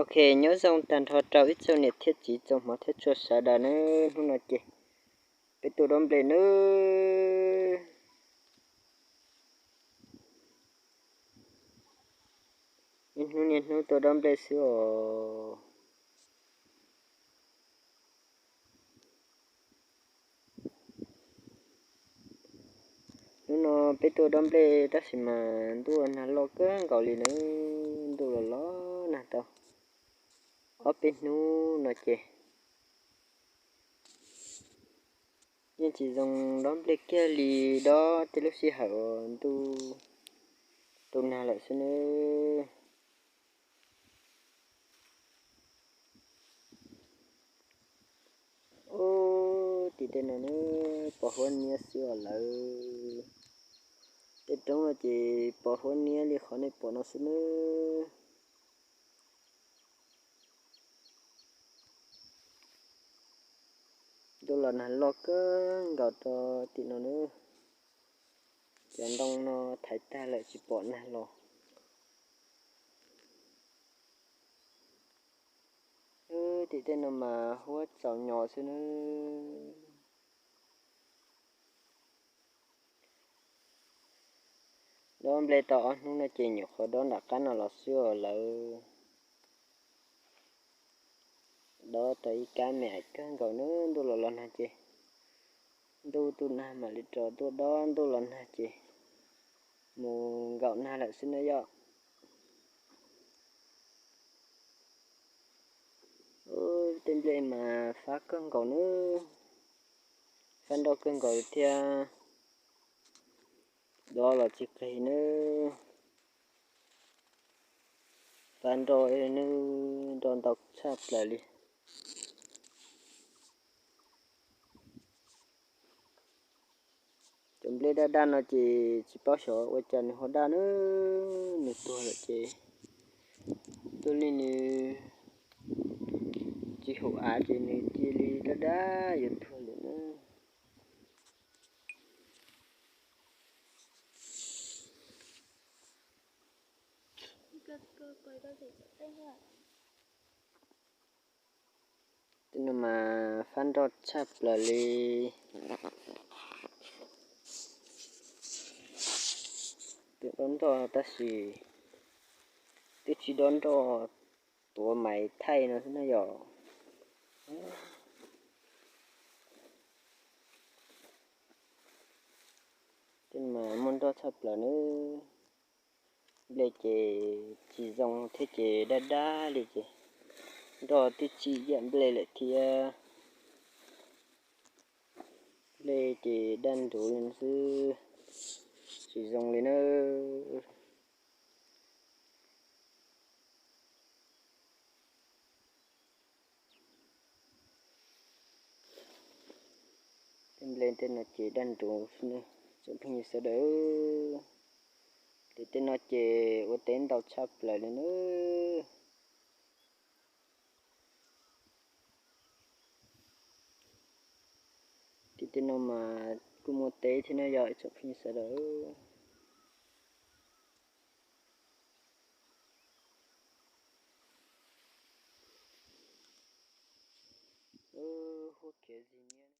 Ok, nyob zoo tag nrho rau ib tsoom niam thiab txiv tsoom hmov thiab txhua sawv daws nawb. Hnub no ces peb tuaj dob nplej nawb. Niaj hnub niaj hnub tuaj dob nplej xwb os. Hnub no peb tuaj dob nplej tab sis mas ntuj los nag loj kawg nkaus li nawb. Ntuj los los nag tau ob peb hnub no ces yeej tsis zoo dob nplej kiag li. Dob tej lub sij hawm uas ntuj tu nag lawm xwb nawb. Ub, tim tej no nawb, pos huab niab xwb os lawv. Tej roob no ces pos huab niab li qhov nej pom no xwb nawb. Ntuj los nag loj kawg nkaus rau tim no nawb. Cov ntoo no thaiv tag lawm tsis pom nag los. Ub, tim tej no mas huab txaus nyos xwb nawb. Dob nplej tau ob hnub no ces nyuam qhuav dob nram qab no los xwb os lawv. Dob tau ib kab me ais kawg nkaus nawb. Ntuj los los nag ces ntuj tu nag mam li rov tuaj dob. Ntuj los nag ces mus nkaum nag lawm xwb na yom. Ub, tej nplej mas fab kawg nkaus nawb. Fab nroj kawg nkaus thiab. Dob los tsis qig nawb. Fab nroj nawb, nroj ntau tshaj plaws li. Cov nplej daj daj no ces tsis paub xyov ua cas nws ho daj nawb. Nws tuag lawm ces tuaj li nws tsis haum av ces nws cia li daj daj yuav tuag lawm nawb. Tej no mas fab nroj tshaj plaws li. Twb dob nroj tab sis twb tsis dob nroj, tuav maiv thaij no xwb na yom. Tej no mas muaj nroj tshaj plaws nawb. Nplej ces tsis zoo thiab ces daj daj li ces nroj twb tsim yam nplej lawm thiab. Nplej ces daj nruv li xwb, tsis zoo li nawb. Tej nplej tej no ces daj nruv xwb nawb tsoom phooj ywg sawv daws. Ces tej no ces ua teb ntau tshaj plaws li nawb. Tim tej no mas kuj muaj teb thiab na yog ib tsoom phooj ywg sawv daws. Huab khiav zis niab.